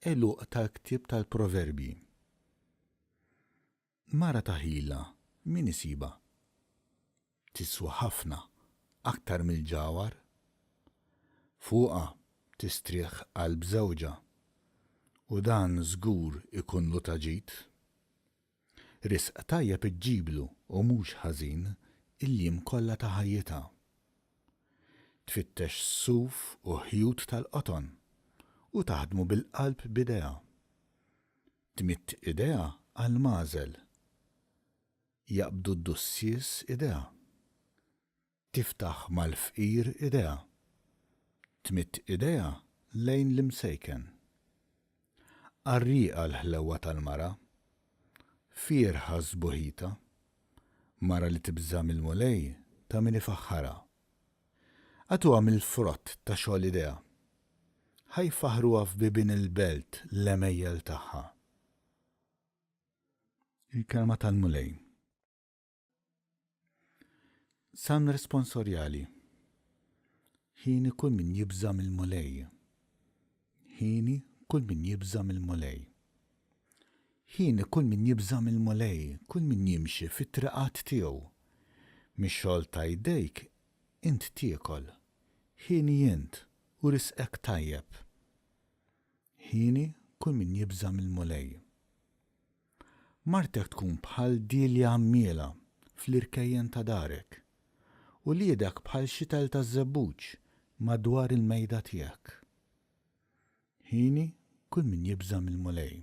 Għeluq tal-ktieb tal-Proverbji. Mara ta' ħila min isibha? Tiswa ħafna aktar mill-ġawhar. Fuqha tistrieħ qalb żewġha, u dan żgur ikunlu ta' ġid. Risq tajjeb iġġiblu u mhux ħażin il-jiem kollha ta' ħajjitha. Tfittex suf u ħjut tal-qoton u taħdmu bil-qalb b'idejha. Tmidd idejha għall-magħżel. Jaqbdu d-dussies idejha. Tiftaħ mal-fqir idejha. Tmidd idejha lejn l-imsejken. Qarrieqa l-ħlewwa tal-mara. Fierħa sbuħitha. Mara li tibża' mill-Mulej ta' min ifaħħarha. Agħtuha mill-frott ta' xogħol idejha. Ħa jfaħħruha f'bibien il-belt l-għemejjel tagħha. Il-Kelma tal-Mulej. Salm responsorjali. Ħieni kull min jibża' mill-Mulej. Ħieni kull min jibża' mill-Mulej. Ħieni kull min jibża' mill-Mulej, kull min jimxi fit-triqat tiegħu. Mix-xogħol ta' jdejk int tiekol. Ħieni int u risqek tajjeb. Ħieni kull min jibża' mill-Mulej. Martek tkun bħal dielja għammiela fl-irkejjen ta' darek, uliedek bħal xitel taż-żebbuġ madwar il-mejda tiegħek. Hieni kull min jibża' mill-Mulej.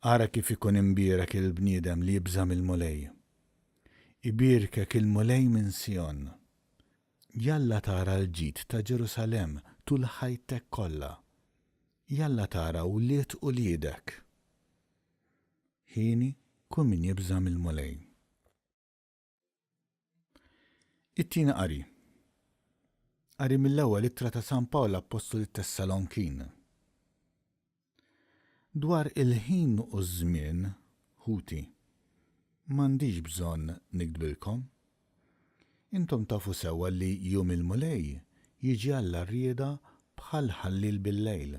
Ara kif ikun imbierek il-bniedem li jibża' mill-Mulej. Ibierkek il-Mulej minn Sijon. Jalla tara l-ġid ta' Ġerusalemm tul ħajtek kollha. Jalla tara wlied uliedek. Hieni kull min jibża' mill-Mulej. It-tieni qari. Qari mill-ewwel ittra ta' San Pawl Appostlu lit-Tessalonkin. Dwar il-ħin u ż-żmien, ħuti, m'għandix bżonn niktbilkom. Intom tafu sewwa li Jum il-Mulej jiġi għall-għarrieda bħal ħalliel billejl.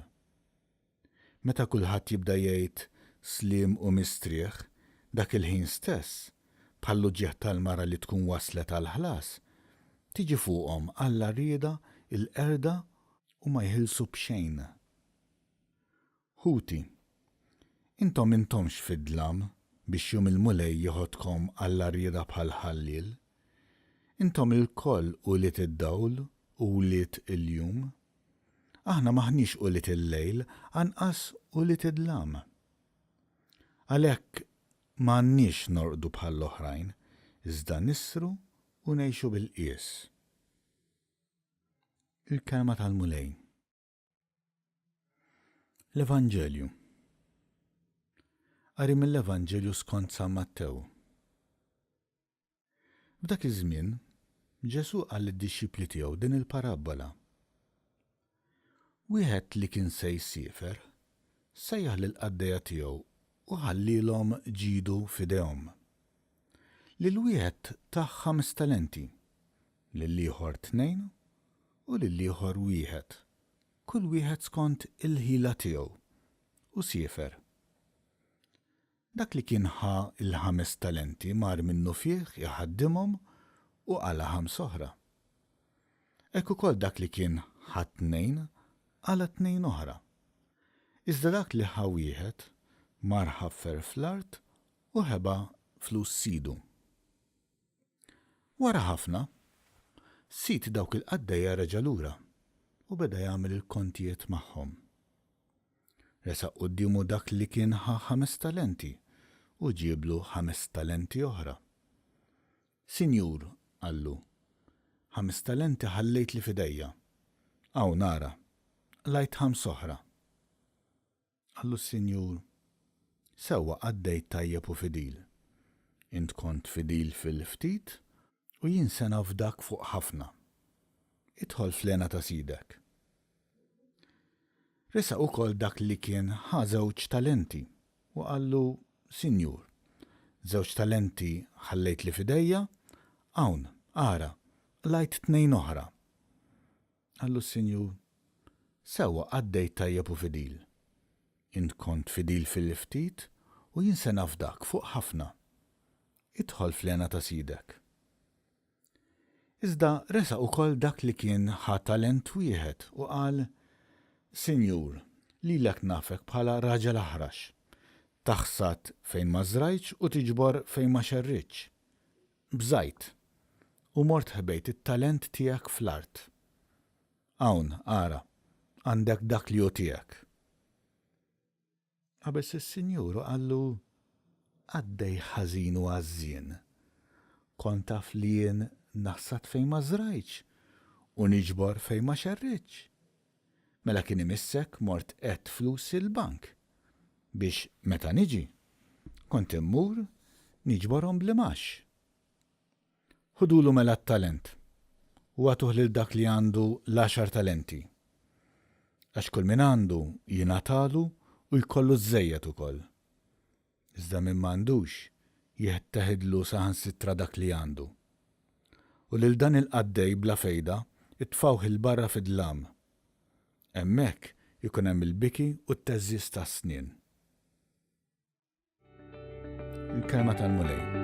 Meta kulħadd jibda jgħid sliem u mistrieħ, dak il-ħin stess, bħall-uġigħ tal-mara li tkun waslet għall-ħlas, tiġi fuqhom għall-għarrieda l-qerda u ma jħilsu b'xejn. Ħuti, intom m'intomx fid-dlam biex jum il-Mulej jeħodkom għall-għarrieda bħal ħalliel. Intom ilkoll ulied id-dawl u wlied il-jum. Aħna m'aħniex ulied il-lejl anqas ulied id-dlam. Għalhekk ma għandniex norqdu bħall-oħrajn, iżda nisru u ngħixu bil-qies. Il-Kelma tal-Mulej. L-Evanġelju. Qari mill-Evanġelju skont San Mattew. F'dak iż-żmien, Ġesù qal lid-dixxipli tiegħu din il-parabbola. Wieħed li kien se jsiefer, sejjaħ lill-qaddejja tiegħu u ħallielhom ġidu f'idejhom. Lil wieħed tah ħames talenti, lill-ieħor tnejn u lill-ieħor wieħed, kull wieħed skont il-ħila tiegħu, u siefer. Dak li kien ħa l-ħames talenti mar minnufih iħaddimhom u qala' ħamsa oħra. Hekk ukoll dak li kien ħa tnejn qala' tnejn oħra. Iżda dak li ħa wieħed mar ħaffer fl-art u ħeba flus sidu. Wara ħafna, sid dawk il-qaddejja reġa' lura u beda jagħmel il-kontijiet magħhom. Resaq quddiemu dak li kien ħa ħames talenti u ġieblu ħames talenti oħra. Sinjur, qallu, ħames talenti ħallejtli f'idejja. Hawn ara, qlajt ħamsa oħra. Qallu s-Sinjur, Sewwa qaddej tajjeb u fidil. Int kont fidil fil-ftit, u jien se nafdak fuq ħafna. Idħol fl-hena ta' sidek. Resaq ukoll dak li kien ħa żewġ talenti, u qallu, Sinjur, żewġ talenti ħallejtli f'idejja, hawn, ara, qlajt tnejn oħra. Qallu s-Sinjur, Sewwa qaddej tajjeb u fidil. Int kont fidil fil-ftit u jien se nafdak fuq ħafna. Idħol fl-hena ta' sidek. Iżda resaq ukoll dak li kien ħa talent wieħed u qal, 'Sinjur, lilek nafek bħala raġel aħrax. Taħsad fejn ma żrajtx u tiġbor fejn ma xerridtx. Bżajt, u mort ħbejt it-talent tiegħek fl-art. Hawn, ara, għandek dak li hu tiegħek. Qabeż is-sinjur u qallu, Qaddej ħażin u għażżien! Kont taf li jien naħsad fejn ma żrajtx u niġbor fejn ma xerridtx? Mela kien imissek mort qegħedt flusi l-bank, biex meta niġi, kont immur niġborhom bl-imgħax. Ħudulu mela t-talent, u agħtuh lil dak li għandu l-għaxar talenti. Għax kull min għandu jingħatalu u jkollu żżejjed ukoll. Iżda min m'għandux, jitteħidlu saħansitra dak li għandu. U lil dan il-qaddej bla fejda itfgħuh 'il barra fid-dlam. Hemmhekk ikun hemm il-biki u t-theżżiż tas-snien. Il-Kelma tal-Mulej.